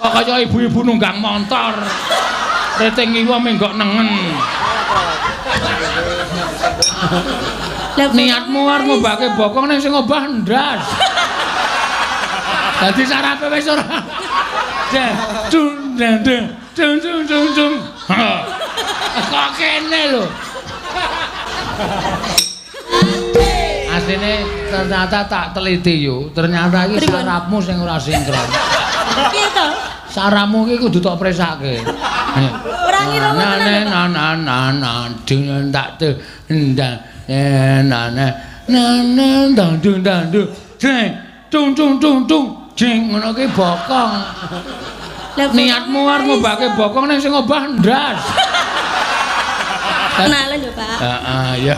Kok kaya ibu-ibu nunggang montor. Reting ngiwa menggok nengen. Niatmu arep ngobahke bokong ning sing ngobah ndas. Dadi sarape wis ora. Dung dung dung dung dung dung. Kok kene lho. Asline ternyata tak teliti yo. Ternyata iki sarapmu sing ora sinkron. Piye to? Sarapmu iki kudu tok presake. Ora ngira na na na na na dung tak tu ndang na na na na ndang dung ndang dung jeng dung dung dung dung jeng ngono ki bokong. Niatmu arep ngobahke bokong ning sing ngobah ndas. Kenalan yo, Pak. Heeh, ya.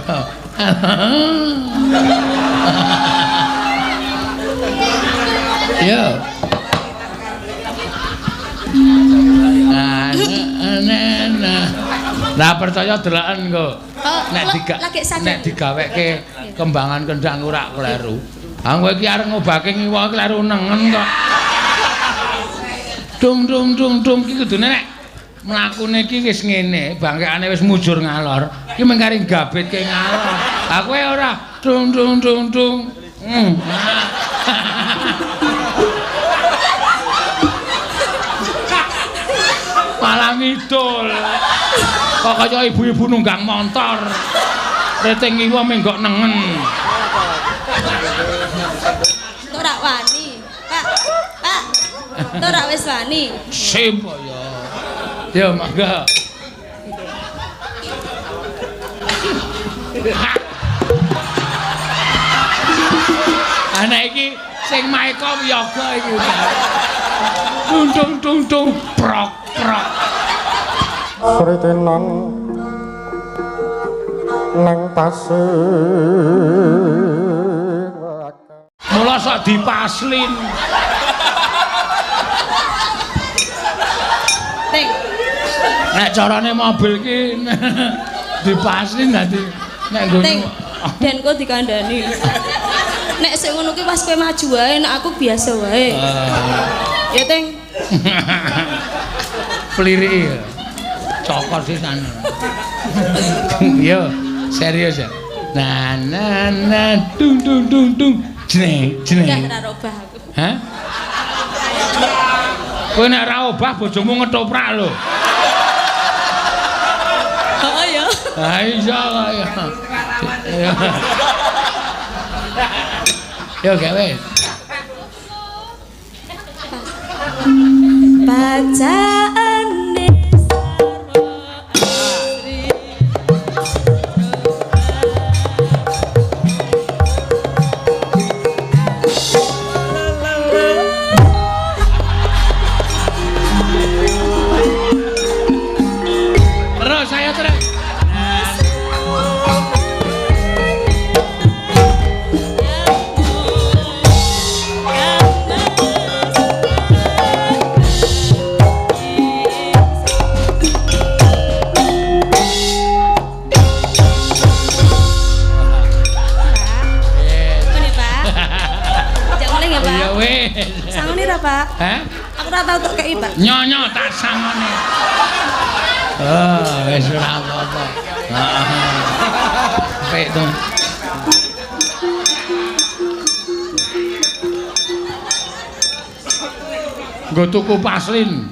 Yo. Nah, percaya delaken kok. Nek digaweke kembangan kendang ora kleru. Ah kowe iki arep ngobahke ngiwa kleru nengen kok. Dung dung dung dung iki kudune nek mlakune iki wis ngene, bangkekane wis mujur ngalor. Iki mung kari gabitke ngalor. Ah kowe ora dung dung dung dung. Malah ngidul. Kok kaya ibu-ibu nunggang montor. Reting ngiwa menggok nengen. Ora wani, Pak. Pak. Ora wis wani. Sip ya. Ya mangga. Anak iki sing maeka wiyaga iki. Dung dung dung dung prok prok. Kritenan nang pasir. Mula sok dipaslin. Ting. Nek carane mobil ki dipaslin dadi nek nggo Ting. Den kok dikandani. Nek sik ngono ki pas kowe maju wae, nek aku biasa wae. Ya, Ting. Pliriki. Cokot sisan. Yo, serius ya. Nah, nah, nah, dung dung dung dung. Jreng, jreng. Enggak ora obah aku. Hah? Kowe nek ora obah bojomu ngetoprak lho. Heeh ya. Ha iya kok ya. Yo gawe. Bacaane saro asri. Terus saya terus. Pak. Hah? Aku ora tau tok kei, Pak. Nyonyo tak sangone. Oh, wis ora apa-apa. Heeh. Apik to. Nggo tuku paslin.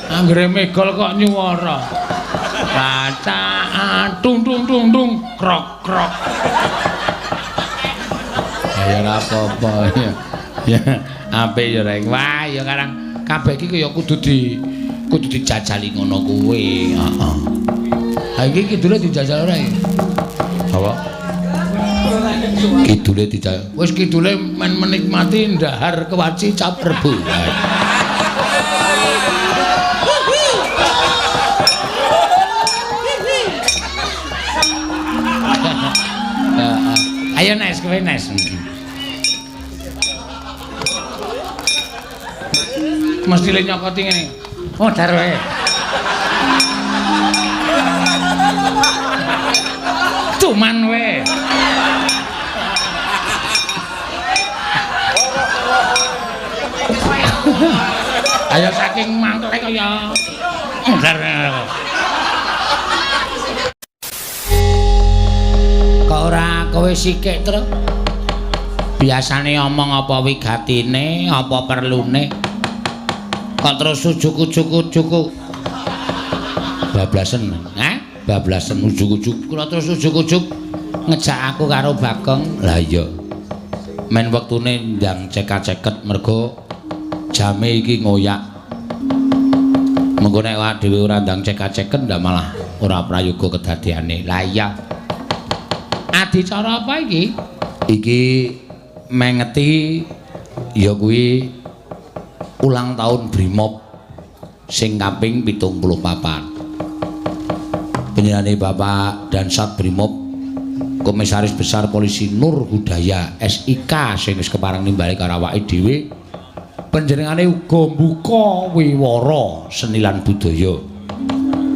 Anggere megol kok nyuwara. Bacaan tung tung tung tung krok krok. Ya ora apa-apa ya. Ya apik ya rek. Wah ya karang kabeh iki ya kudu dijajali ngono kuwi. Heeh. Ha iki kidule dijajal ora iki? Apa? Kidule dijajal. Wis kidule men menikmati ndahar kewaci cap rebu. Ayo nes kowe nes. Mesti le nyokoti ngene. Oh, dar wae. Cuman wae. Ayo saking mangkele kaya kok ora kowe sikik, Truk? Biasane omong apa wigatine, apa perlune. Kok terus ujug-ujug-ujug bablasen, hah? Bablasen ujug-ujug. Kula terus ujug-ujug ngejak aku karo Bagong. Lah iya. Men wektune ndang cekak-ceket mergo jame iki ngoyak. Mengko nek awake dhewe ora ndang cekak-ceket ndak malah ora prayoga kedadeane. Lah iya. Adicara apa iki? Iki mengeti ya kuwi ulang tahun Brimob sing kaping 74. Penjenengane Bapak Dansat Brimob Komisaris Besar Polisi Nur Hudaya SIK sing wis kepareng nimbali karo awake dhewe. Panjenengane uga mbuka wiwara seni lan budaya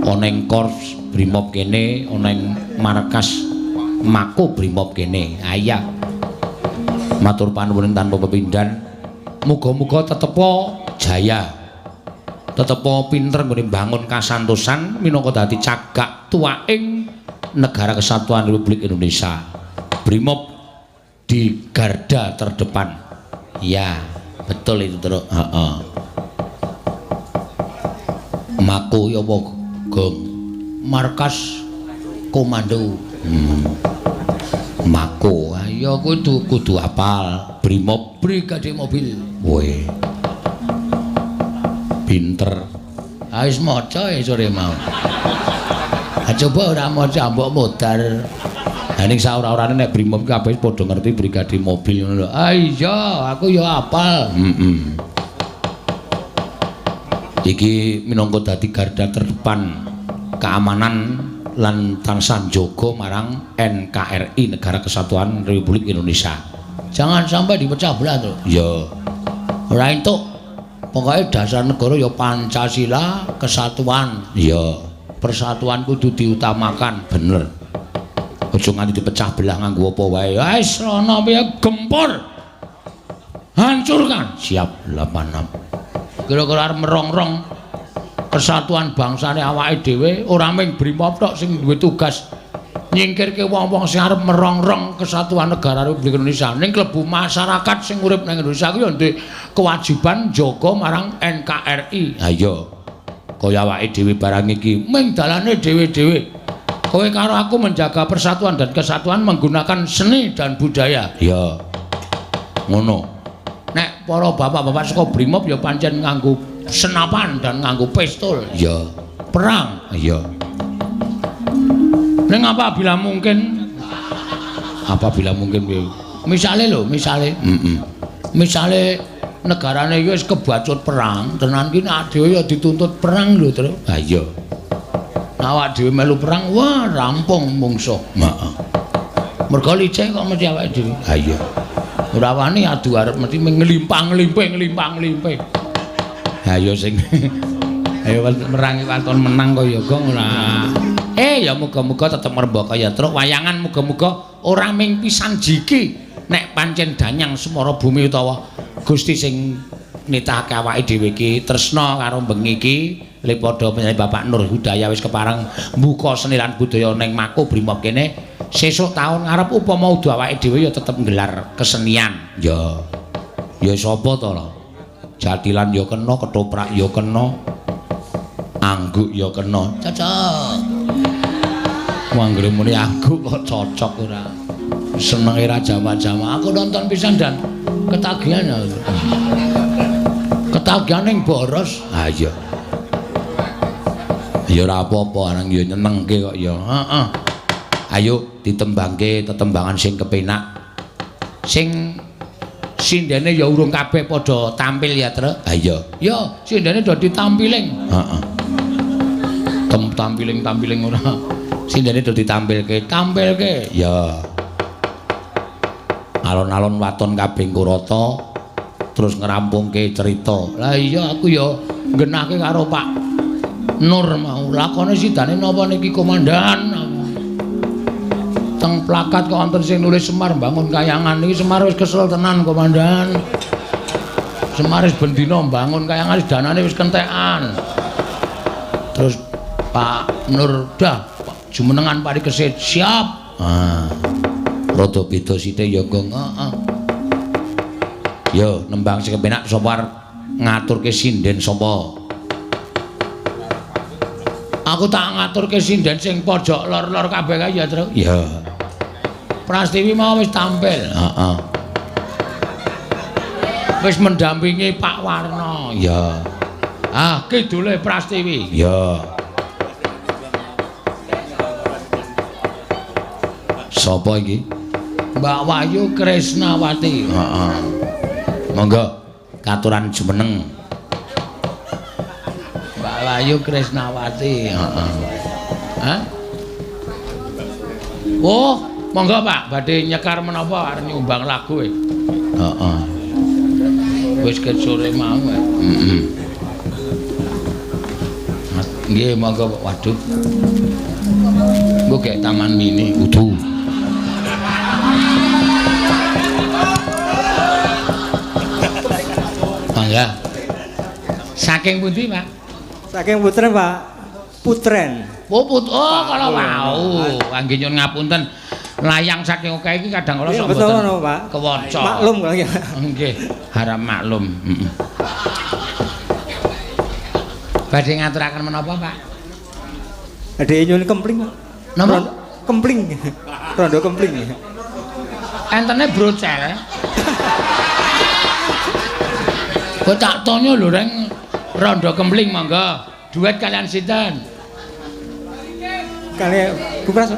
ana ing Korps Brimob kene, ana ing markas Mako Brimob kene. Ayah matur panuwun tanpa pepindhan. Muga-muga tetepa jaya, tetepa pinter nggone mbangun kasantosan minangka dadi cagak tuwaing Negara Kesatuan Republik Indonesia. Brimob di garda terdepan. Ya, betul itu, Truk. Heeh. Mako ya apa, Gong? Markas Komando. Mako. Ayo kudu apal. Brimob Brigade Mobil. Woe. Pinter. Ah wis maca ya sore mau. Ah coba ora maca mbok modar. Ha ning saora-orane nek Brimob kabeh padha ngerti Brigade Mobil ngono lho. Ah iya, aku ya apal. Heeh. Iki minangka dadi garda terdepan keamanan lan tansah njaga marang NKRI Negara Kesatuan Republik Indonesia. Jangan sampai dipecah belah to. Ya. Ora entuk. Pokoke dasar negara ya Pancasila, kesatuan. Ya. Persatuan kudu diutamakan, bener. Aja nganti dipecah belah nganggo apa wae. Wis rono piye gempur. Hancurkan. Siap 86. Kira-kira arep merongrong kesatuan bangsane awake dhewe, ora mung Brimob tok sing duwe tugas nyingkirke wong-wong sing arep merongrong kesatuan negara Republik Indonesia. Ning klebu masyarakat sing urip nang Indonesia kuwi ya duwe kewajiban njaga marang NKRI. Ha iya. Kaya awake dhewe barang iki mung dalane dhewe-dhewe. Kowe karo aku menjaga persatuan dan kesatuan menggunakan seni dan budaya. Ya. Ngono. Nek para bapak-bapak saka Brimob ya pancen nganggo senapan dan nganggo pistol. Ya. Perang. Ya. Ning apabila mungkin, apabila mungkin piye? Misale lho, misale. Heeh. Misale negarane iki wis kebacut perang, tenan ki nek dhewe ya dituntut perang lho, Tru. Ha iya. Awak dhewe melu perang, wah rampung mungsuh. Heeh. Mergo licik kok mesti awake dhewe. Ha iya. Ora wani adu arep mesti nglimpang-nglimpe nglimpang-nglimpe. Ha iya sing ayo merangi waton menang kaya gong ora. Ya muga-muga tetep ngrembaka ya, Truk. Wayangan muga-muga ora ming pisan jiki nek pancen danyang semara bumi utawa Gusti sing nitahake awake dhewe iki tresna karo bengi iki le padha penyanyi Bapak Nur Hudaya wis kepareng mbuka seni lan budaya ning Mako Brimob kene. Sesuk taun ngarep upama udu awake dhewe ya tetep nggelar kesenian. Ya. Ya sapa to lho? Jatilan ya kena, ketoprak ya kena, angguk ya kena. Cocok. Wanggere muni angguk kok cocok ora. Senenge ra jamak-jamak. Aku nonton pisan dan ketagihan ya. Ketagihan ning boros. Ha iya. Ya ora apa-apa, nang ya nyenengke kok ya. Heeh. Ayo ditembangke tetembangan sing kepenak. Sing sindene ya urung kabeh padha tampil ya, Truk. Ha iya. Ya, sindene do ditampiling. Heeh. Tampiling-tampiling ora. Sindene do ditampilke, tampilke. Ya. Alon-alon waton kabeh ngurata terus ngrampungke cerita. Lah iya aku ya nggenahke karo Pak Nur mau. Lakone sidane napa niki komandan? Teng plakat kok wonten sing nulis Semar bangun kayangan niki Semar wis kesel tenan komandan. Semar wis bendina mbangun kayangan wis danane wis kentekan. Terus Pak Nur dah jumenengan parikesit siap. Ah. Rada beda sithik ya, Gong. Heeh. Yo nembang sing kepenak sapa arep ngaturke sinden sapa? Aku tak ngaturke sinden sing pojok lor-lor kabeh kae ya, Truk. Iya. Prastiwi mau wis tampil. Heeh. Wis mendampingi Pak Warno. Iya. Ah, kidule Prastiwi. Iya. Sapa iki? Mbak Wahyu Kresnawati. Heeh. Monggo katuran jumeneng. Mbak Wahyu Kresnawati. Heeh. Hah? Oh, monggo Pak, badhe nyekar menapa arep nyumbang lagu e. Heeh. Wis ket sore mau. Heeh. Nggih, monggo Pak. Waduh. Engko gek taman mini kudu. Mangga. Saking pundi, Pak? Saking Putren, Pak. Putren. Oh, oh kala wau. Nggih nyuwun ngapunten. Layang saking akeh iki kadang kala sok mboten kewaca. Maklum kula nggih. Nggih, harap maklum. Heeh. Badhe ngaturaken menapa, Pak? Badhe nyuwun kempling, Pak. Napa? Kempling. Rondo kempling. Entene brocel. Kok tak tonyo lho, Reng. Rondo kempling monggo. Duet kalian sinten? Kali Bu Pras.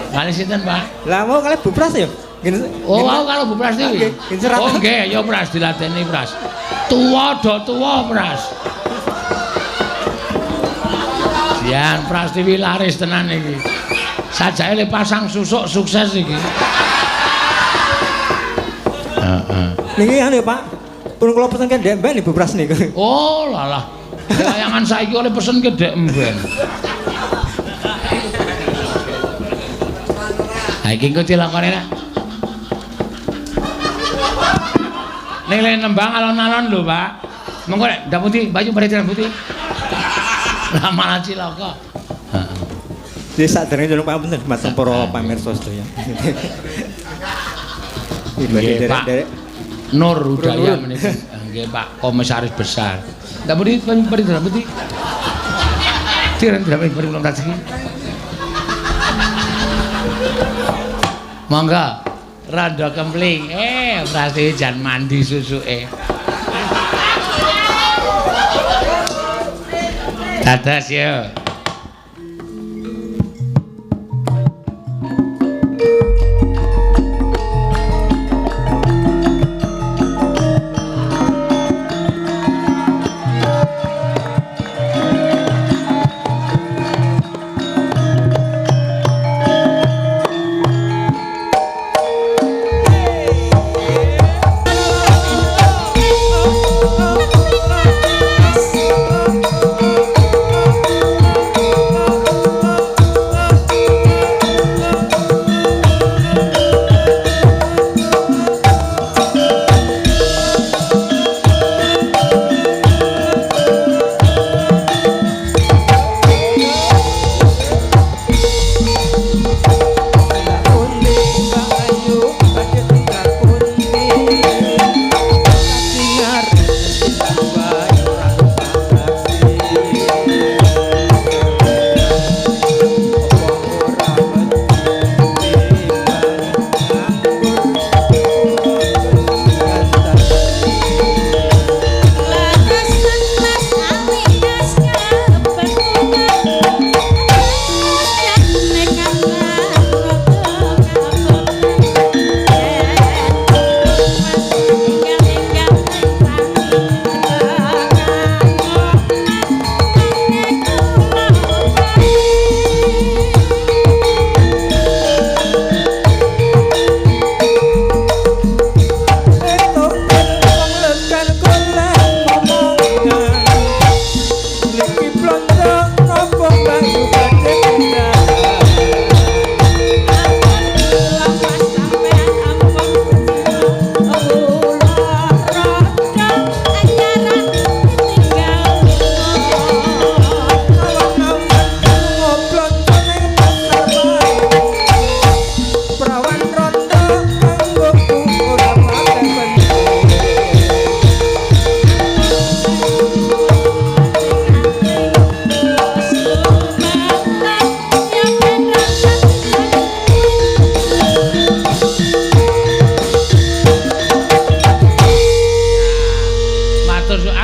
Kali sinten, Pak? Lah mau kali Bu Pras ya? Oh, wau karo Bu Pras iki. Oh, nggih, ya Pras diladeni Pras. Tuwa do tuwa Pras. Jan Prastiwi laris tenan iki. Sajake le pasang susuk sukses iki. Heeh. Niki anu Pak. Pun kula pesen ke Ndek Mben Ibu Pras niku. Oh, lalah. Layangan saiki oleh pesen ke Ndek Mben. Ha iki engko dilakoni nek. Ning le nembang alon-alon lho, Pak. Mengko nek ndak putih, Bayu badhe ndak putih. Lah malah cilaka. Heeh. Nggih sakderenge nyuwun pangapunten dhumateng para pamirsa sedaya. Nggih, Pak. Nur Hudaya menika. Nggih, Pak Komisaris Besar. Ndak putih, badhe ndak putih. Tirang ndak putih kula tasiki. Monggo rondo kempling. Prasti jan mandi susuke. Dados yo.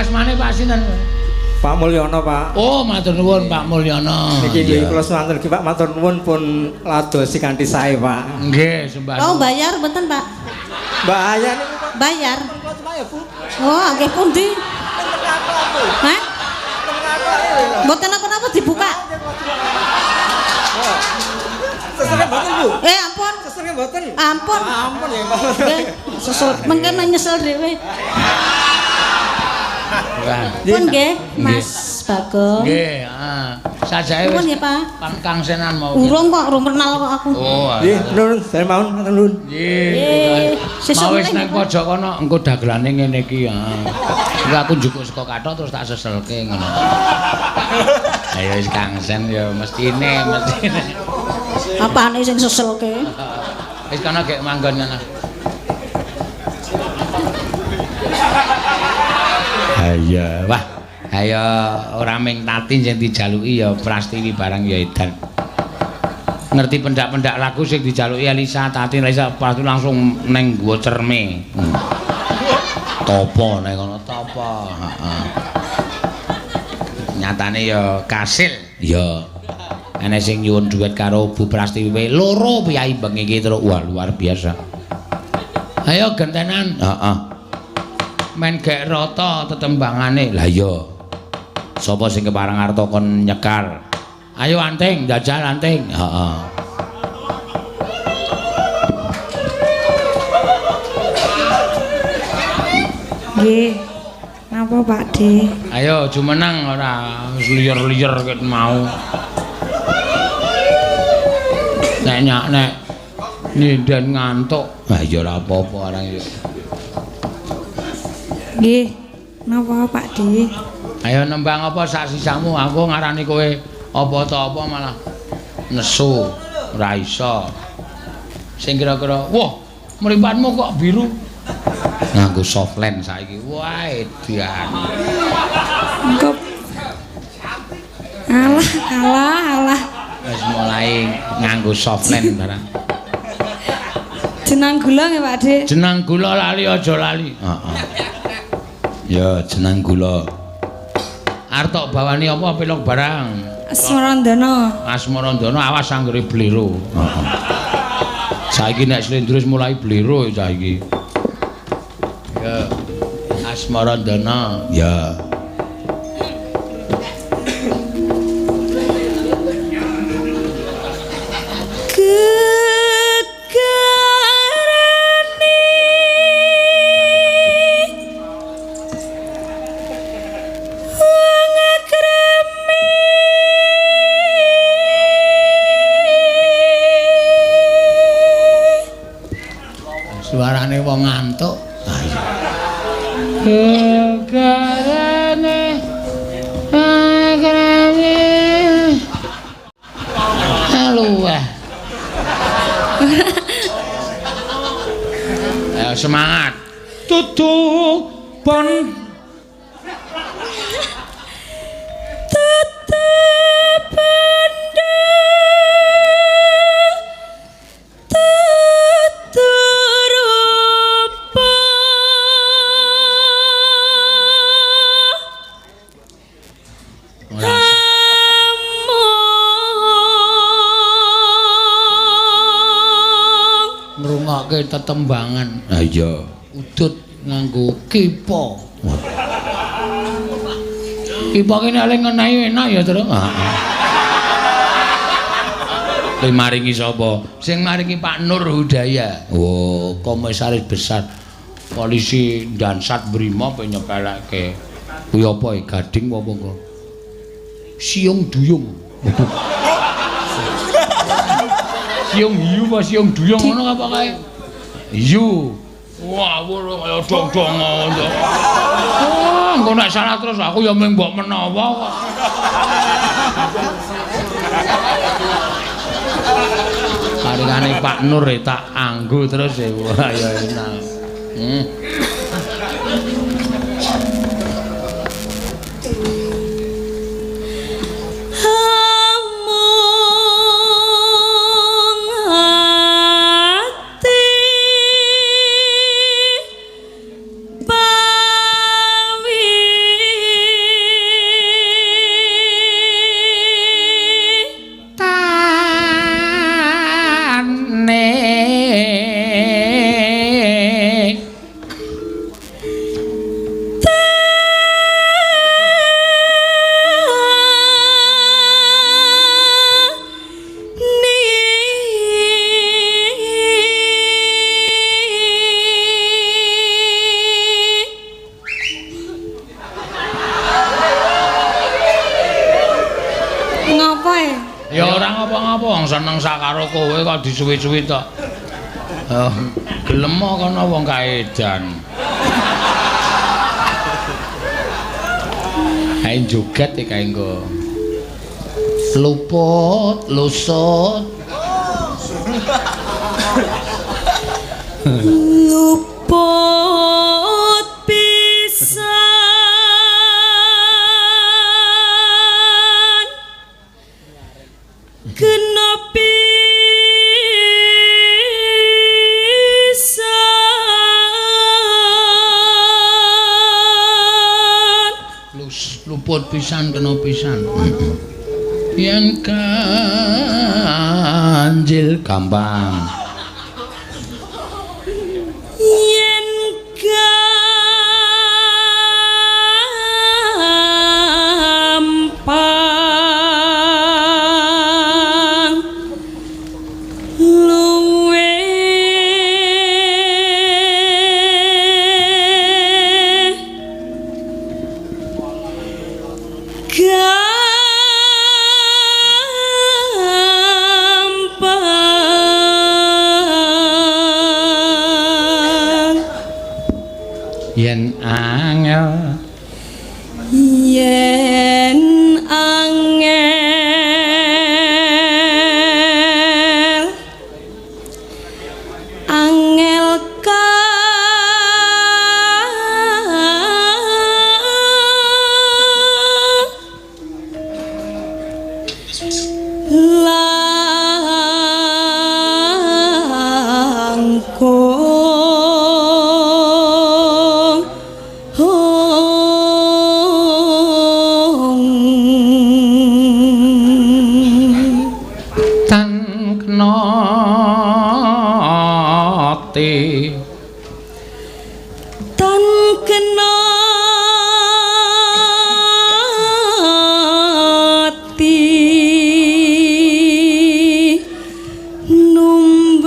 Asmane Pak sinten? Pak Mulyono, Pak. Oh, matur nuwun Pak Mulyono. Niki nggih kula suwanten nggih Pak, matur nuwun pun ladosi kanthi sae, Pak. Nggih, sembah. Oh, bayar mboten, Pak? Bayar niku, Pak. Bayar. Oh, nggih pundi? Hah? Mboten napa-napa dibuka. Sesere mboten, Bu. Eh, ampun. Sesere mboten. Ampun. Ampun ya, Pak. Nggih, sesel. Mengke nyesel dhewe. Pun nggih, Mas Bagong. Nggih, heeh. Sajake wis. Pun nggih, Pak. Kangsenan mau. Urung kok, urung kenal kok aku. Oh. Nggih, nuwun, saya mawon matur nuwun. Nggih. Mau wis nang pojok kono engko dagelane ngene iki, heeh. Engko aku njukuk saka kathok terus tak seselke ngono. Ayo wis kangsen ya mestine, mestine. Apane sing seselke? Wis kono gek manggon ngono. Ayo, wah, ayo ora ming Tatin sing dijaluki ya Prastiwi barang ya edan. Ngerti pendak-pendak lagu sing dijaluki Elisa, Tatin, Elisa Prastiwi langsung neng gua cerme. Topo neng kono topo, heeh. Nyatane ya kasil. Ya. Ana sing nyuwun duet karo Bu Prastiwi loro piyayi bengi iki terus wah luar biasa. Ayo gentenan. Heeh. Men gek rata tetembangane. Lah iya. Sapa sing kepareng arta kon nyekar? Ayo anting, jajal anting. Heeh. Nggih. Napa Pak De? Ayo jumeneng ora liyer-liyer ket mau. Nek nyak nek nyinden ngantuk. Ah ya ora apa-apa arang ya. Nggih. Napa Pak De? Ayo nembang apa sak sisamu, aku ngarani kowe apa ta apa malah nesu, ora iso. Sing kira-kira, wah, mripatmu kok biru. Nganggo softland saiki. Wah, edan. Engko. Alah, alah, alah. Wis mulai nganggo softland barang. Jenang gula nggih, Pak De? Jenang gula lali aja lali. Heeh. Ya, jenang gula. Arep tok bawani apa pelok barang? Asmarandana. Asmarandana awas anggere blero. Heeh. Saiki nek slendro wis mulai blero saiki. Ya. Asmarandana. Ya. Suarane wong ngantuk. Gegarane akrame. Luweh. Ayo semangat. Tutu pon tetembangan. Ha iya, udut nganggo kipa. Kipa ki nek ngenehi enak ya, Tru. Heeh. Sing maringi sapa? Sing maringi Pak Nur Hudaya. Oh, komisaris besar polisi Dansat Brimob nyepelekke. Kuwi apa gading apa kok? Siung duyung. Siung hiu apa siung duyung ngono apa kae? Hiu. Wah, kaya dong-dong ngono. Wah, engko nek salah terus aku ya mung mbok menawa kok. Paringane Pak Nur tak anggo terus ya. Wah, ya enak. Amung ati pawiro. Ora ngapa-ngapa wong seneng sakaro kowe kok disuwi-suwi tok. Oh, gelem kono wong kaedan. Ae joget iki kae engko. Luput, lusut. Luput pisan kena pisan luput pisan kena pisan. Yen ganjil gampang. Yen gampang luwe gampang. Yen angel, yen angel angel ka langkung tan kena ati, tan kena ati numbas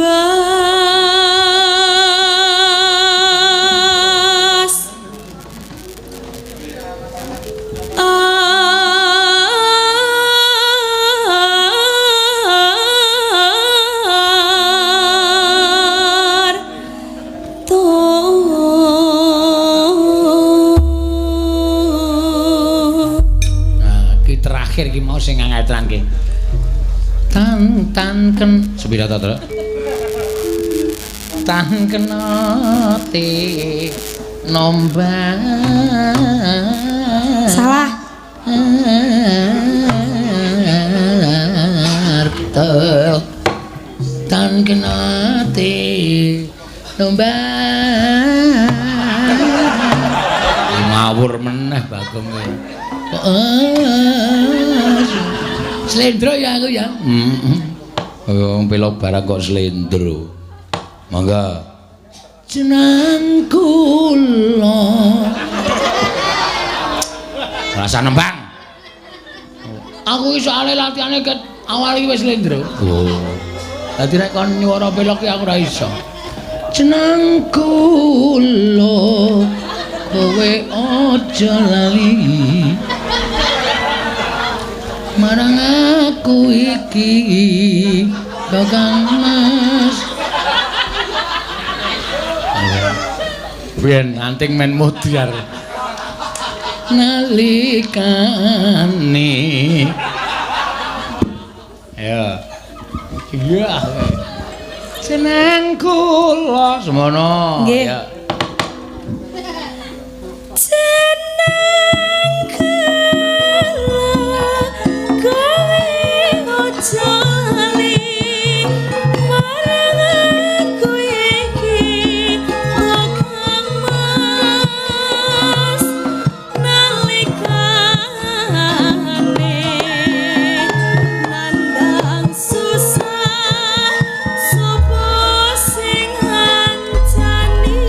Nah, iki terakhir iki mau sing angel tenan ki. Tan tan ken sepira ta, Truk? Tan kena ti nombas. Salah. Tan kena ti nombas. Ngawur meneh Bagong kowe. Slendro ya aku ya. Heeh. Wong pelok barang kok slendro. Mangga. Jeneng kula. Rasa nembang. Aku iki soalé latihane ket awal iki wis slendro. Oh. Dadi nek kon nyuwara pelok ki aku ora iso. Jeneng kula kowe aja lali. Marang aku iki Kakang Mas. Biyen anting men mudyar. Nalikane. Ya. Iya. Seneng kula semono. Nggih. Ya. Jeneng kula kowe aja lali marang aku iki Kakang Mas nalikane nandang susah sapa sing ngancani.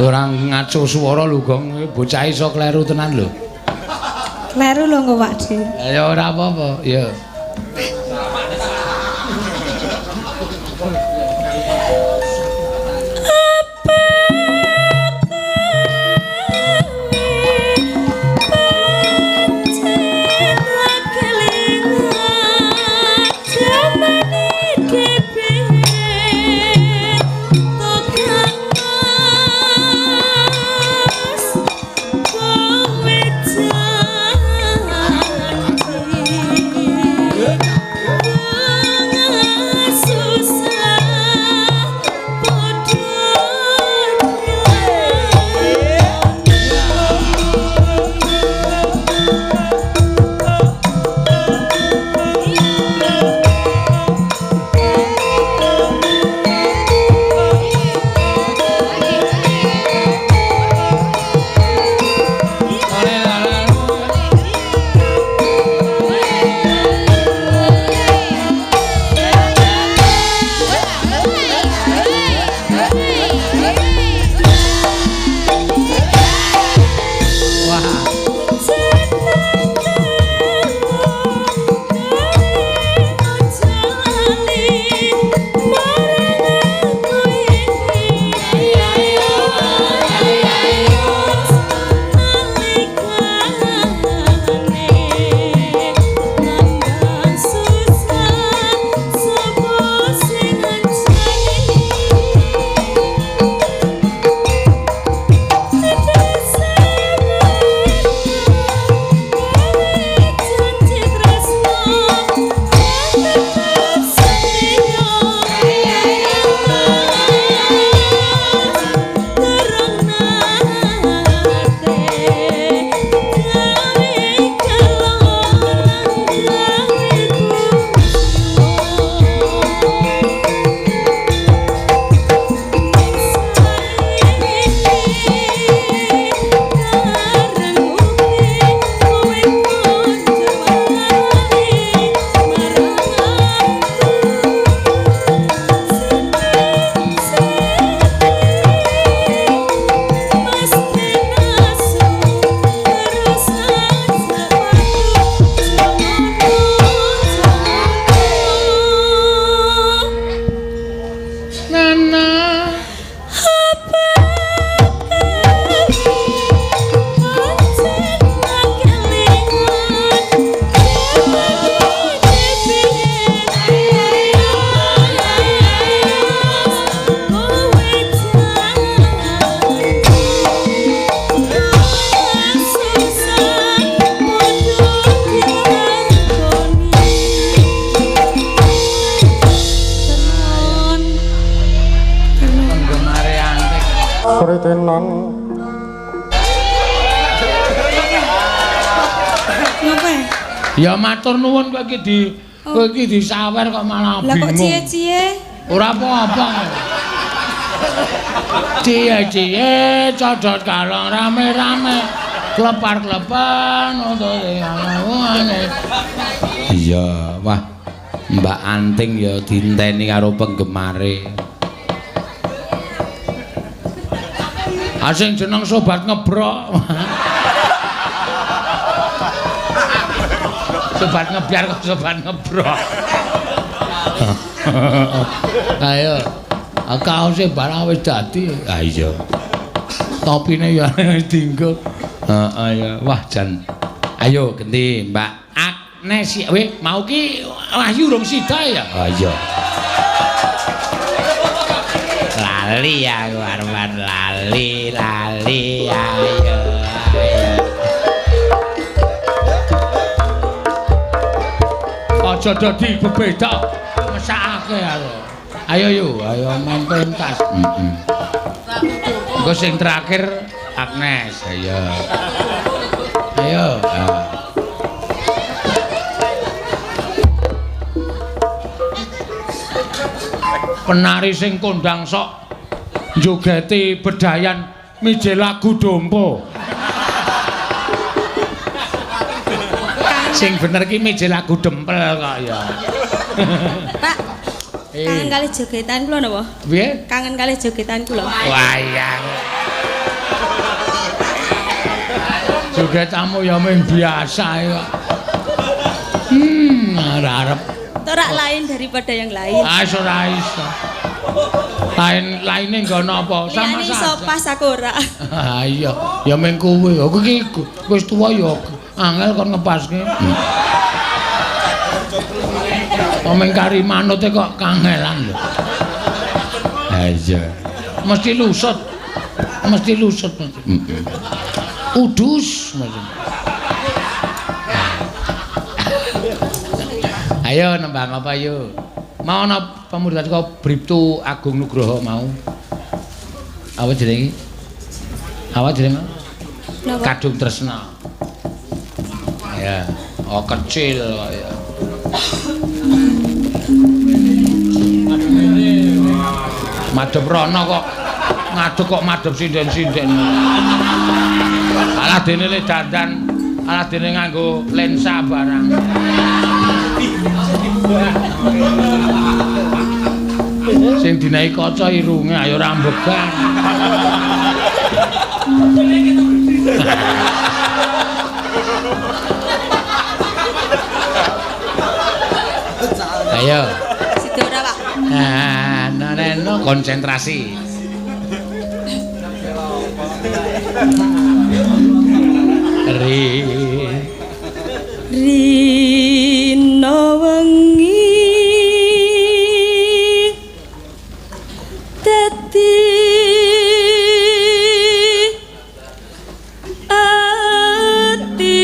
Orang ngaco suara lho Gong, bocah iso kleru tenan lho. Kleru lho engko Pak De. Ya ora apa-apa, ya. Ya matur nuwun kowe iki di kowe iki disawer kok malah bingung. Lah kok ciye-ciye? Ora apa-apa. Ciye-ciye codot kalong rame-rame klepar-klepan. Iya, wah. Mbak Anting ya dienteni karo penggemare. Asing jeneng sobat ngebrok. Sobat ngebyar kok sobat ngebrok. Ayo, kaose barang wis dadi. Ha iya. Topine ya wis dienggo. Heeh ya. Wah jan. Ayo genti Mbak Agnes. Weh, mau ki Wahyu urung sida ya? Ha iya. Lali aku arep lali. Lali lali ayo ayo. Aja dadi bebeda mesakake aku. Ayo yo, ayo main pentas. Heeh. Engko sing terakhir Agnes, ayo. Ayo. Penari sing kondang sok njogeti bedayan mije lagu dompo. Sing bener ki mije lagu dempel kok ya. Pak. Kangen kalih jogetan kula napa? Piye? Kangen kalih jogetan kula. Wah iya. Jogetamu ya mung biasa kok. Ora arep. Ora lain daripada yang lain. Ah ora iso. Lain-laine nggo napa? Sama saja. Iso pas aku ora. Ah iya, ya mung kuwi. Aku iki wis tuwa ya angel kon ngepaske. Omeng kari manute kok kangelan lho. Ha iya. Mesti lusut. Mesti lusut. Udus mesti. Ayo nembang apa yo? Mau ana pamundhutan saka Briptu Agung Nugroho mau. Apa jenenge? Apa jenenge? Kadung Tresna. Ya, oh kecil kok ya. Madhep rono kok ngadeg kok madhep sinden-sinden. Alah dene le dandan, alah dene nganggo lensa barang. Sing dinaiki kaca irunge ayo rambegan. Ayo. Sida ora, Pak? Nah, neno konsentrasi. Rino wengi dadi ati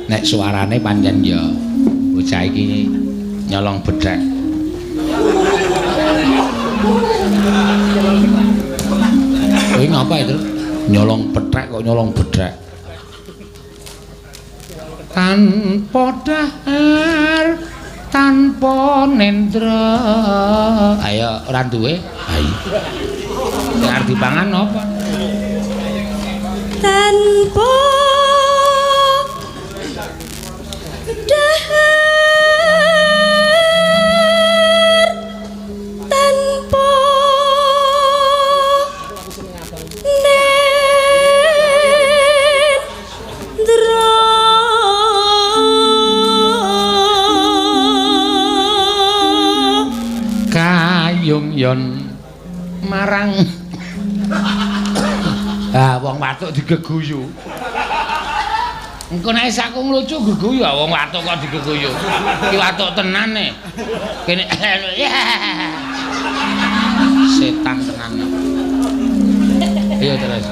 nek suarane pancen ya bocah iki nyolong bedhek. Kowe ngapa itu? Nyolong bedhek kok nyolong bedhek. Tanpa dahar, tanpa nendra. Ayo ora duwe. Ayo. Sing arep dipangan apa? Tanpa dahar, tanpa nendra. Kayung yon marang. Ah wong watuk digeguyu. Engko nek aku nglucu geguyu, wong watuk kok digeguyu. Iki watuk tenan e. Kene setan tenan. Ayo terus.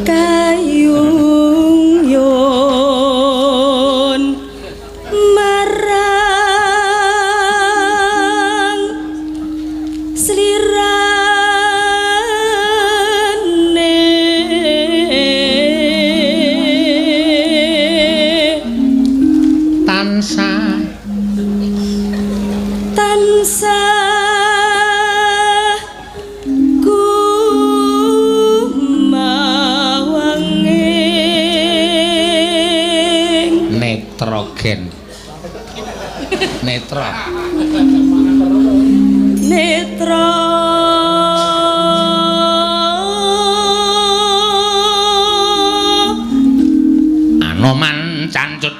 Kayung yon marang slirane tansah tansah kumawanging nitrogen netra netra Anoman cancut.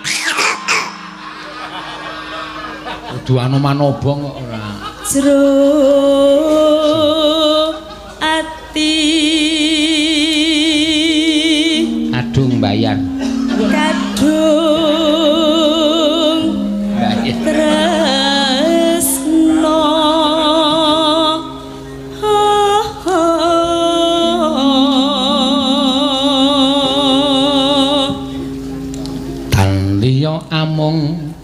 Kudu Anoman obong kok ora. Jero ati Kadung bayar. Kadung Bayar. Tresna. Dung.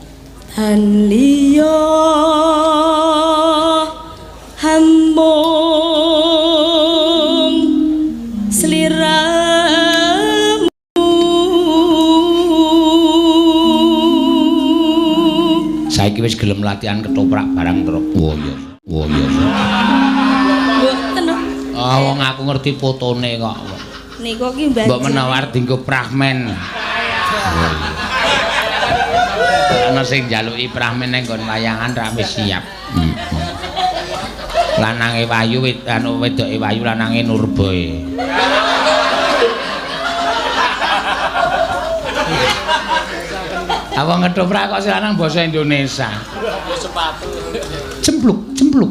Tan liya hamung sliramu. Saiki wis gelem latihan ketoprak barang truk. Oh iya. Oh iya. Mboten. Ah wong aku ngerti fotone kok. Niku ki mbah. Mbok menawa arep dienggo prahmen. Ana sing njaluki prahmen nang nggon wayangan ra wis siap. Lanange Wayu anu wedoke Wayu lanange Nurboy. Apa ngetoprak kok sing lanang basa Indonesia. Cempluk, cempluk.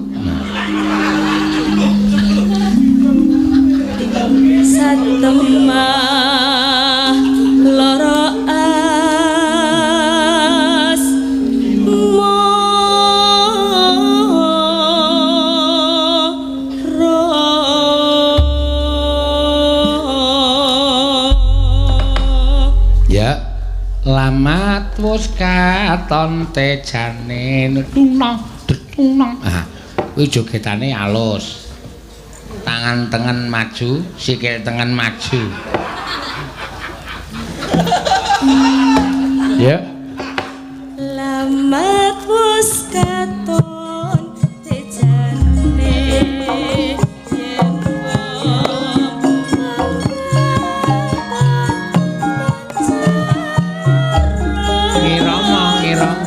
Satemah loro as moro. Ya, lamat wis katon tejane tunang tunang. Ah, kuwi jogetane alus. Tangan tengen maju, sikil tengen maju. Ya. Lamat wis katon tejane yen wong Ngirama, ngirama.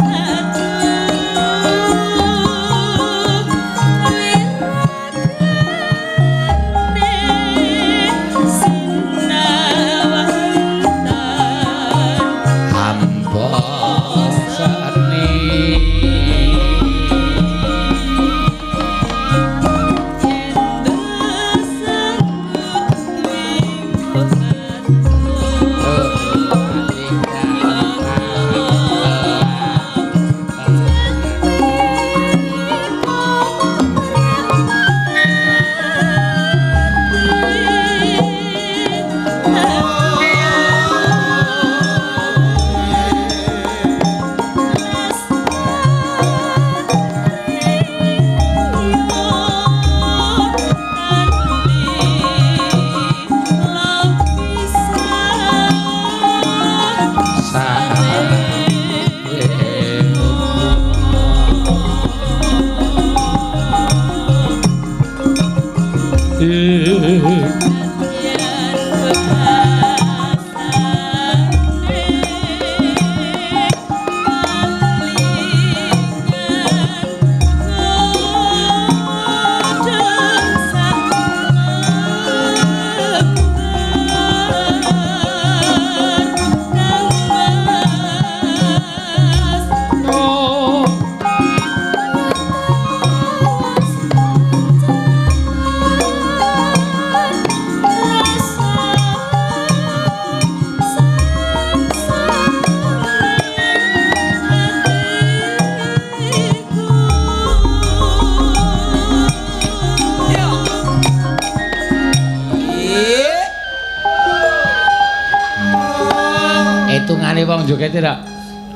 Hitungane wong joget ora.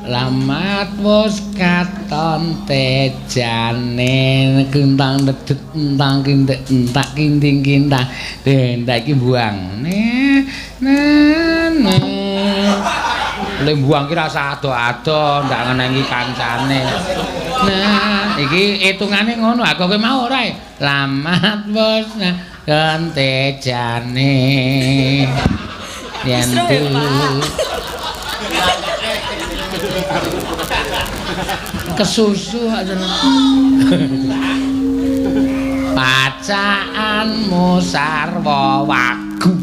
Lamat wis katon tejane kentang dedet entang kintik entak kinting kintang. Dendak iki buang. Ne ne ne. Le buang ki rasa ado-ado ndak ngenengi kancane. Nah, iki hitungane ngono. Aku kowe mau ora? Lamat wis katon tejane. Yen kesusu aja. Pacaanmu sarwa wagu.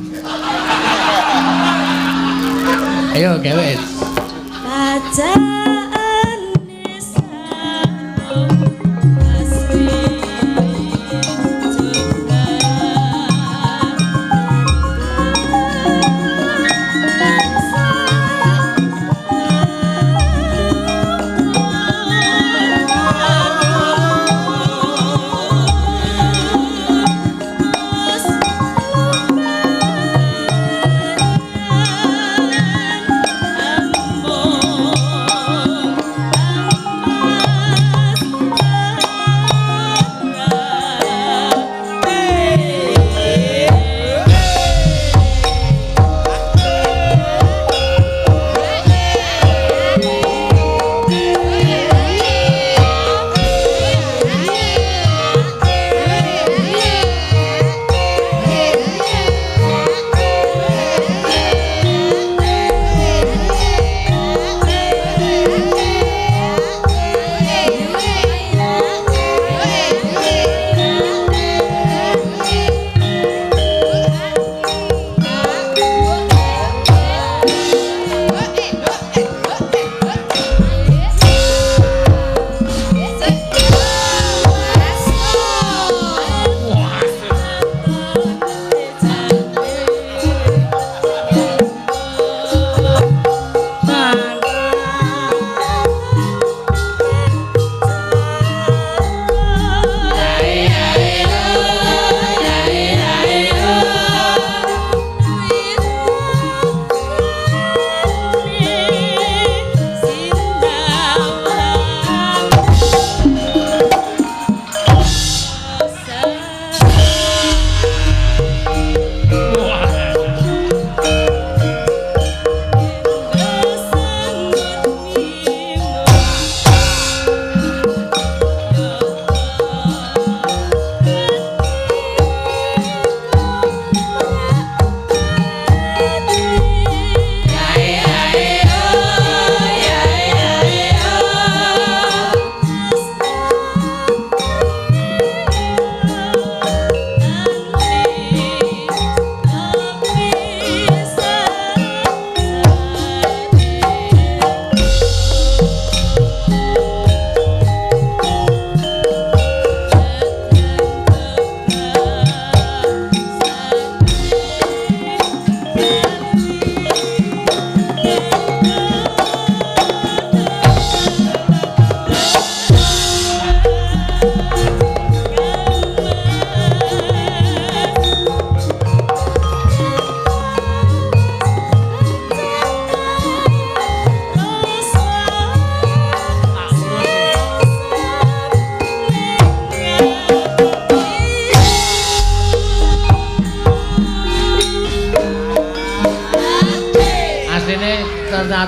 Ayo gawe. Pacaan Oh.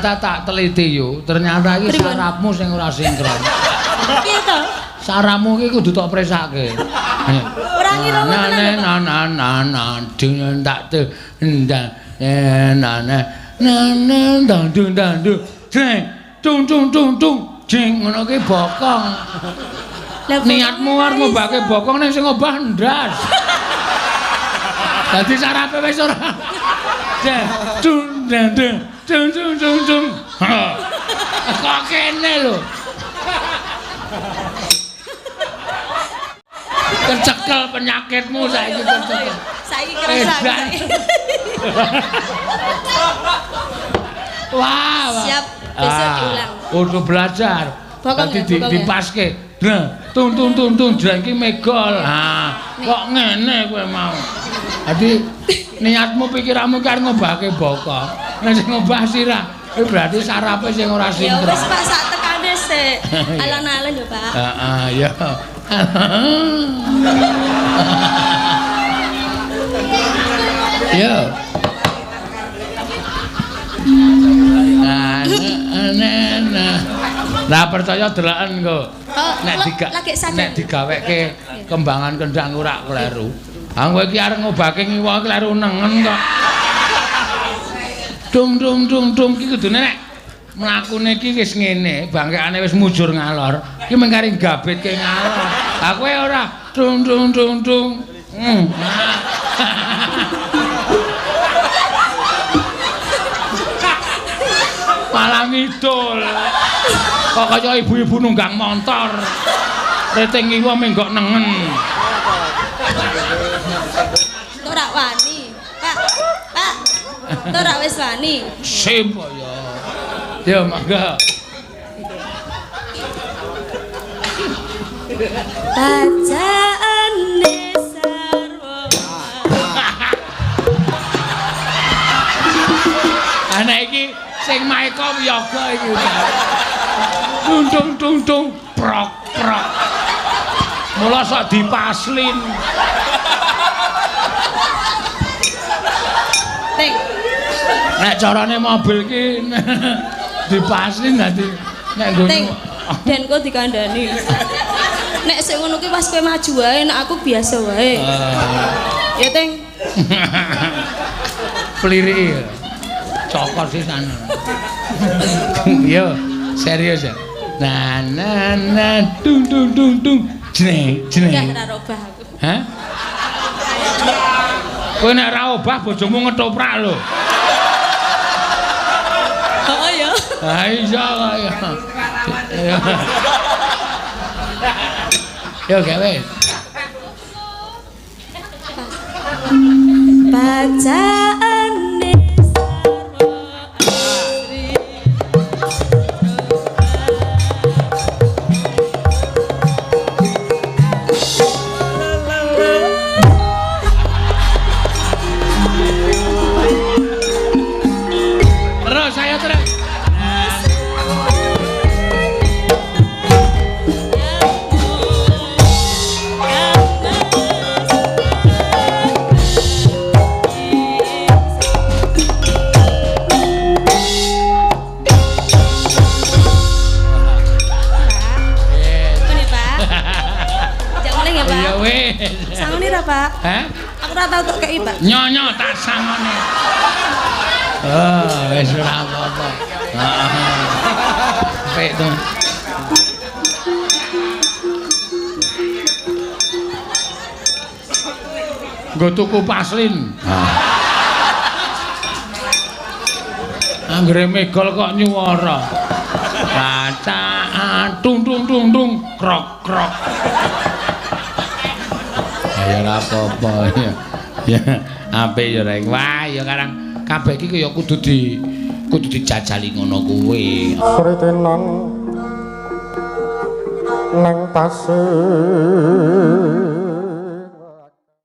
Ternyata tak teliti yo, ternyata iki sarapmu sing ora sinkron. Piye to? Sarapmu iki kudu tok presake. Ora ngira tenan. Na na na na ding tak te nda na na na na dang dung dang dung. Jeng tung tung tung tung jeng ngono ki bokong. Niatmu arep ngobahke bokong ning sing ngobah ndas. Dadi sarape wis ora. Jeng dung dang dung dung dung dung dung. Kok kene lho. Kecekel penyakitmu saiki kecekel. Saiki kerasa. Wah. Siap, besok diulang. Kudu belajar. Dadi dipaske. Nah, tung tung tung tung jreng iki megol. Ha, kok ngene kowe mau. Dadi niatmu pikiranmu ki arep ngobahke bokong. Nek sing ngobah sirah, kuwi berarti sarape sing ora sinkron. Ya wis Pak, sak tekane sik. Alon-alon ya, Pak. Heeh, ya. Yo. Nah, nah, nah percaya deloken kok. Nek digaweke kembangan kendang ora kleru. Ah kowe iki arep ngobahke ngiwa kleru nengen kok. Dung dung dung dung iki kudune nek mlakune iki wis ngene, bangkekane wis mujur ngalor. Iki mung kari gabitke ngalor. Ah kowe ora dung dung dung dung. Malah ngidul. Kok kaya ibu-ibu nunggang montor. Reting ngiwa menggok nengen. Ora wani. Pak. Pak. Ora wis wani. Sip ya. Ya mangga. Bacaane sarwa. Ana iki sing maeka wiyaga iki. Dung dung dung dung prok prok. Mula sok dipaslin. Ting. Nek carane mobil ki dipaslin dadi nek nggo Ting. Den kok dikandani. Nek sik ngono ki pas kowe maju wae, nek aku biasa wae. Ya Ting. Pliriki. Cokot sisan. Yo, serius ya. Nah, nah, nah, dung dung dung dung. Jreng, jreng. Enggak ora obah aku. Hah? Kowe nek ora obah bojomu ngetoprak lho. Oh iya. Ha iya kok ya. Yo gawe. Bacaane sarwa asri. Terus saya terus. Pak. Hah? Aku ora tau tok kei, Pak. Nyonyo tak sangone. Oh, wis ora apa-apa. Heeh. Apik to. Nggo tuku paslin. Anggere megol kok nyuwara. Bacaan tung tung tung tung krok krok. Ya ora apa-apa ya. Ya apik ya rek. Wah ya karang kabeh iki ya kudu dijajali ngono kuwi. Sritenan nang pasir.